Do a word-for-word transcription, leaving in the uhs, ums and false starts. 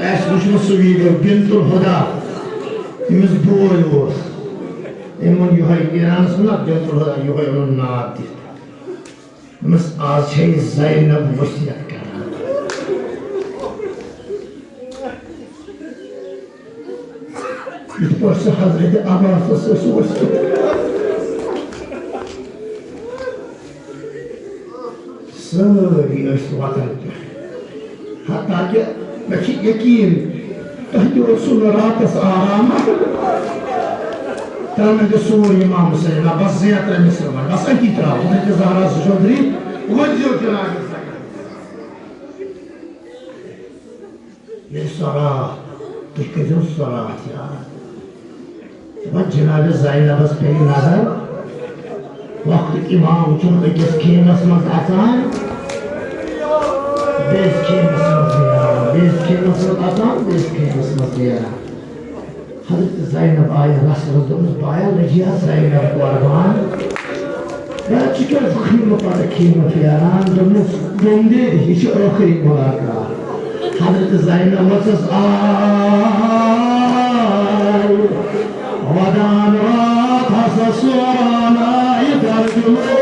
اَسہِ وٕچھ نہٕ سُہ ویٖڈیو، بِنتُ الہُدا، أمِس بوے اوس۔ أمۍ ووٚن یِہوٚے ایرانَس منٛز، بِنتُ الہُدا، یِہوٚے اوٚنُن ناد دِتھ۔ دوٚپمَس، آز چھےٚ یہِ زینب وصیت کران۔ یِتھ پٲٹھۍ سُہ حضرت عباسَس ٲس وصیت کران۔ سٲری ٲسۍ وَتَن پٮ۪ٹھ۔ حتیٰ کہِ مےٚ چھِ یقیٖن، تۄہہِ تہِ اوسوٕ نہٕ راتَس آرام۔ تَنہٕ دِ سورُے اِمام حُسین، نہ بَس زینت رٔمِس رَوان، بَس أتی ترٛاو۔ حضرت زہرا زٕ شوٚدری، وۄنۍ دِیِو جناب زینب۔ ییٚلہِ صلات، تُہۍ کٔرۍزیو صلات یاد۔ دَپان جناب زینبس پیٚیہِ نظر، وقت امام چھُنہٕ أکِس خیمس منٛز اژان، بیٚیِس خیمس منٛز نیران، بیٚیِس خیمس منٛز اژان، بیٚیِس خیمس منٛز نیران۔ حضرت زینب آیہِ رسرس، دوٚپمس، بایا لٔجیا زینب قربان؟ یا ژٕ کیٛازِ خیمہٕ پتہٕ خیمہٕ پھیران؟ دوٚپمس، بندے، یہِ چھِ ٲخری ملاقات۔ حضرت زینب ؤژھٕس آے، ودان راتھ ہسا سوران آیہِ درجُلو۔